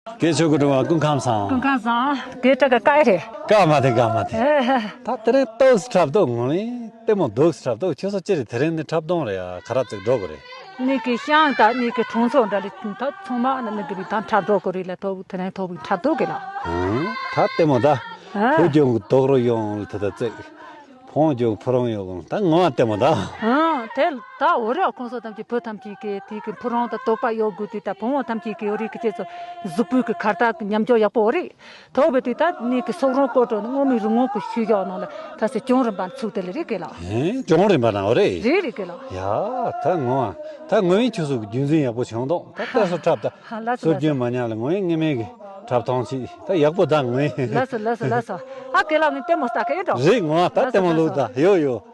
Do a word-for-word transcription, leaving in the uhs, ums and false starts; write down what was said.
དགེ་ཆོས་སྐུ་སྒྲུབ་པ་སྐུ་ཁམས་བཟང་། སྐུ་ཁམས་བཟང་། དགེ་བཀྲ་གི་བཀའ་རེད། བཀའ་མ་དེ་བཀའ་མ་དེ། ཨེ་ཧ། ད་དེ་རིང་ཏོག་ཙམ་འཁྲབ་སྟོན། ངོ་མ་ལྟད་མོ་འདུག་སེ་འཁྲབ་སྟོན། ཁྱོད་ཚོ་ཅི་རེད། དེ་རིང་ནི་འཁྲབ་སྟོན་རེད་ཡ། ག་ར་ཅིག་འགྲོ་དགོས་རེད། ནི་གི་ཤང་དང་ནི་གི་གྲོང་ཚོ་འདྲ་ལི་ད་ཚང་མ་ནི་གི་རི་ད་འཁྲབ་འགྲོ་དགོས་རེད་ལ། ཐོབ་དེ་རིང་ཐོབ་འཁྲབ་འདུག་གི་ལ། ཧུང་། ད་ལྟད་མོ་ད། ཨ། བུ་ཆུང་གི་དོག་རོ་ཡོང་ལ་དེ་ད་ཙིག་ཕོ་བོ་ཅུང་ཕུ་རུང་ཡོད་གོང་ད་ངོ་མ་ལྟད་མོ་ད། ཨང་། དེ་ད་འོ་རེད། ཁོང་ཚོ་ཐམས་ཅད་བུ་ཐམས་ཅད་ཀྱི་དེ་གི་ཕུ་རུང་དང་དོག་པ་ཡོད་དགོས་དུས་ད་བུ་མོ་ཐམས་ཅད་ཀྱི་འོ་རེད་ཀྱི་ཁྱེད་ཚོ་གཟུགས་པོའི་གི་ཁ་ཏ་གི་ཉམས་འགྱུར་ཡག་པོ་འོ་རེད། ཐོག་བེ་དུས་ད་ནི་གི་སོག་རོང་སྐོར་བྲོ་ནི་སྔོན་མའི་རི་སྔོན་གི་ཤུལ་བཞག་ནང་ལ་ད་སེ་གྱོང་རིམ་པ་ཚུགས་དེ་ལ་རེད་ཀྱི་ལ། ཨེ། གྱོང་རིམ་པ་ན་འོ་རེད། རེད་རེད་ཀྱི་ལ། ཡ། ད་ངོ་མ་ད་ངོ་མའི་ཁྱོད་ཚོ་གི་རྒྱུན་འཛིན་ཡག་པོ་བྱུང་དོང་། ད་ལྟ་སོ་འཁྲབ་ད། ལ་སོ་སོ་ལ་སོ། རྒྱུན་མ་ཉམས་ལ་ངོ་མའི་ངེས་མེད་ཀྱི། འཁྲབ་སྟོན་ཅིག་ད་ཡག་པོ་ད་ངོས། ལགས་སོ་ལགས་སོ་ལགས་སོ། ཨ་ཀེ་ལགས་ནི་ལྟད་མོ་ལྟ་གི་ཡོད་འགྲོ། རེད། ངོ་ད་ལྟད་མོ་ལུགས་ད་ཡོད་ཡོད།